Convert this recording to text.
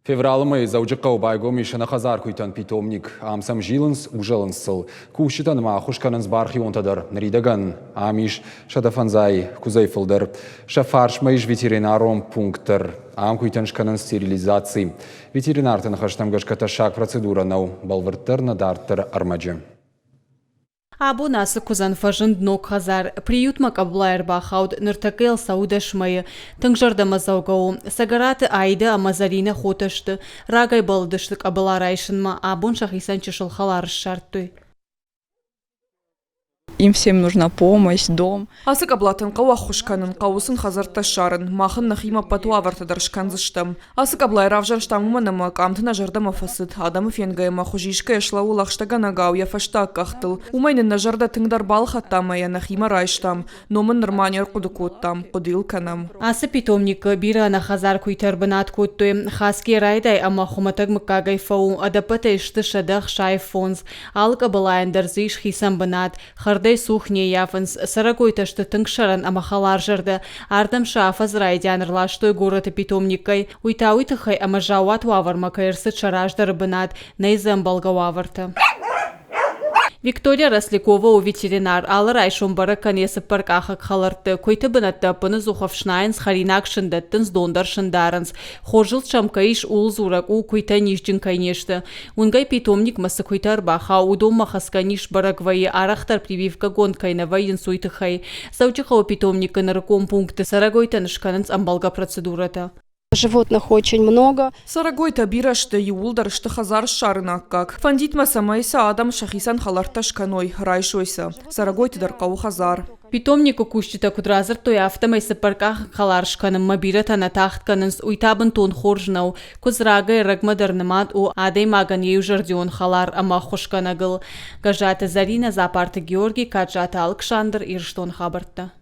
Февралы мӕйы Дзӕуджыхъӕуы байгом ис ӕнӕхӕдзар куыйтӕн питомник. Ам сӕм зилынц, узӕлынц сыл. Кусджытӕн ма ӕххуыс кӕнынц бархионтӕ дӕр. Ныридӕгӕн ам ис 105 куыдзӕй фылдӕр. Сӕ фарсмӕ ис ветеринарон пункт дӕр. Ам куыйтӕн скӕнынц стерилизаци. Ветеринарты ныхӕстӕм гӕсгӕ тӕссаг процедурӕ нӕу, бӕлвырддӕр нӕ дарддӕры ӕрмӕджы. Абон ацы куыдзӕн фӕзынд ног хӕдзар. Приютмӕ къӕбыла ӕрбахауд, ныртӕккӕ йыл цӕуы 10 мӕйы. Тынг зӕрдӕмӕдзӕугӕ у. Цӕгӕраты Аидӕ ӕмӕ Зӕринӕ хотӕ сты. Рагӕй бӕллыдысты къӕбыла райсынмӕ, абон сӕхицӕн чысыл хӕлар ссардтой. Им всем нужна помощь, дом. Ацы къӕбылатӕн хъӕуы ӕххуыс кӕнын, хъӕуы сын хӕдзӕрттӕ ссарын. Мах ын нӕхимӕ ӕппӕт уавӕртӕ дӕр скӕндзыстӕм. Ацы къӕбылайы равзӕрстам уымӕн ӕмӕ къамты нӕ зӕрдӕмӕ фӕцыд, адӕмы фенгӕйӕ ӕмӕ хуызисгӕйӕ слӕууы лӕгъстӕгӕнӕгау йӕ фӕстаг къӕхтыл. Уымӕй нын нӕ зӕрдӕ тынгдӕр балхӕдта ӕмӕ йӕ нӕхимӕ райстам. Ном ын нырма не рхъуыды кодтам, хъуыды йыл кӕнӕм. Ацы питомникы бирӕ ӕнӕхӕдзар куыйтӕ ӕрбынат кодтой. Хӕсгӕ райдай ӕмӕ хуымӕтӕг мыггагӕй фӕу, ӕдӕппӕтӕй сты 165. Алы къӕбылайӕн дӕр дзы ис хицӕн бынат. Хӕрдӕй цух не ййафынц. Цӕрӕгойтӕ сты тынг сӕрӕн ӕмӕ хӕларзӕрдӕ. Ардӕм сӕ афӕдзы райдиан ӕрластой горӕты питомниккӕй. Уый та уый тыххӕй, ӕмӕ заууат уавӕрмӕ кӕй ӕрцыд сӕ раздӕры бынат, нӕй дзы ӕмбӕлгӕ уавӕртӕ. Виктория Рослякова у ветеринар. Алы райсом бӕрӕг кӕны йӕ цыппӕркъахыг хӕлӕртты. Куыйты бынӕттӕ ӕппыныдзух ӕфснайынц, хӕринаг сын дӕттынц, дон дӕр сын дарынц. Хорз зылд сӕм кӕй ис, ууыл дзурӕг у, куыйтӕ низджын кӕй не сты. Уынгӕй питомникмӕ цы куыйтӕ ӕрбахауы, уыдонмӕ хӕцгӕ низ бӕрӕг вӕййы, арӕхдӕр прививкӕгонд кӕй нӕ вӕййынц, уый тыххӕй. Дзӕуджыхъӕуы питомникы нырыккон пункты цӕрӕгойтӕн скӕнынц ӕмбӕлгӕ процедурӕтӕ. Животных очень много. Цӕрӕгойтӕ бирӕ сты, иууылдӕр сты хӕдзар ссарыны аккаг. Фӕндид мӕ, цӕмӕй сӕ адӕм сӕхицӕн хӕлӕрттӕ скӕной, райсой сӕ. Цӕрӕгойты дӕр хъӕуы хӕдзар. Питомникы кусджытӕ куыд радзырдтой, афтӕмӕй цыппӕркъахыг хӕлар скӕнынмӕ бирӕтӕ нӕ тагъд кӕнынц, уый та бынтон хорз нӕу. Куыдз рагӕй-ӕрӕгмӕ дӕр нымад у адӕймагӕн йӕ иузӕрдион хӕлар ӕмӕ ӕххуысгӕнӕгыл. Гӕззаты Зӕринӕ, Дзапарты Георги, Каджаты Алыксандр, Ирыстоны хабӕрттӕ.